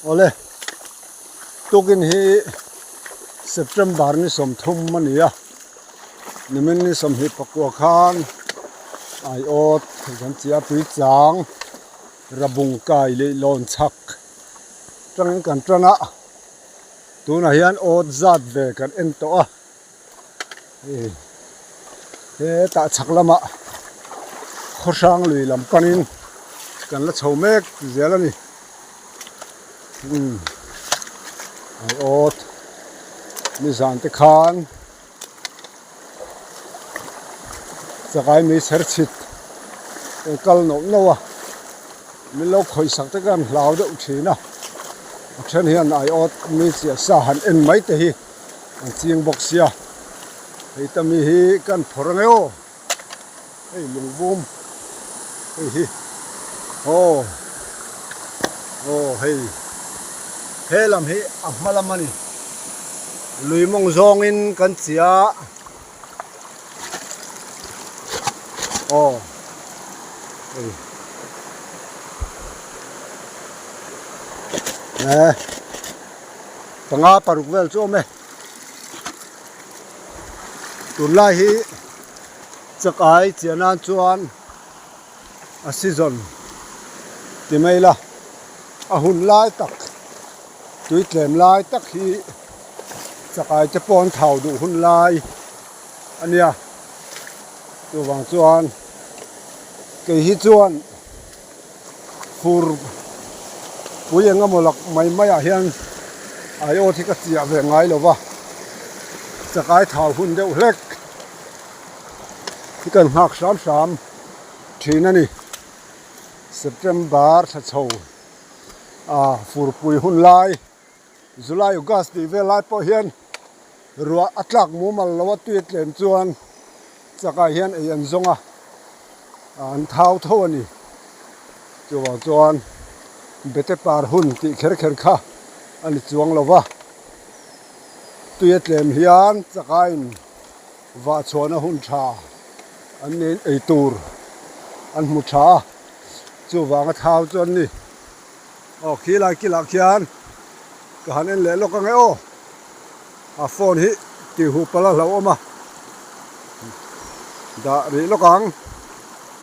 Awle, tukin hi September ni 30 a ni a, nimin ni 24 khan aiawt kan chi a tui chang rabung kai leh lawn chhak tangin kan tan a, tunah hian awt zat ve kan en tawh a. Hei hetah chhak lamah khaw hrang lui lam panin kan la chho mek zel a ni umm aiawt nizan te khan chakai mei chher chhit kan kal nauh nauh a min lo khawih sak te khan hlau deuh thin a a then hian aiawt mei chiah sa han en mai te hi. An ching bawk sia hei ta mi hi kan phawrh ang e aw hei lungvum hei hi aw aw hei he lam hi a hma lam a ni lui mawng zawngin kan chiah aw hei eh. Panga paruk vel chu awm e. Tunlai hi chakai chiah nan chuan a season ti mai ila a hun lai tak tui tlem lai tak hi chakai te pawh an thau duh hun lai a nia. Chuvang chuan kei hi chuan. Fur pui eng emaw lak mai mai ah hian aiawt hi ka chiah ve ngai lo va, chakai thau hun deuh hlek hi kan nghak hram hram thin a ni. September thla chho ah furpui hun lai July August tih vel lai pawh hian ruah a tlak mumal lo a tui a tlem chuan chakah hian ei an zawng a, an thau tho a ni. Chuvang chuan bete par hun tih kher kher kha a ni chuang lo va, tui a tlem hian chakain vah chhuahna hun tha an nei ei tur an hmu tha a, chuvanga thau chu an ni. Aw khi lai kilah khian ka han en leh lawk ang e aw a phone hi tih huh palh a hlauhawm a dah rih lawk ang.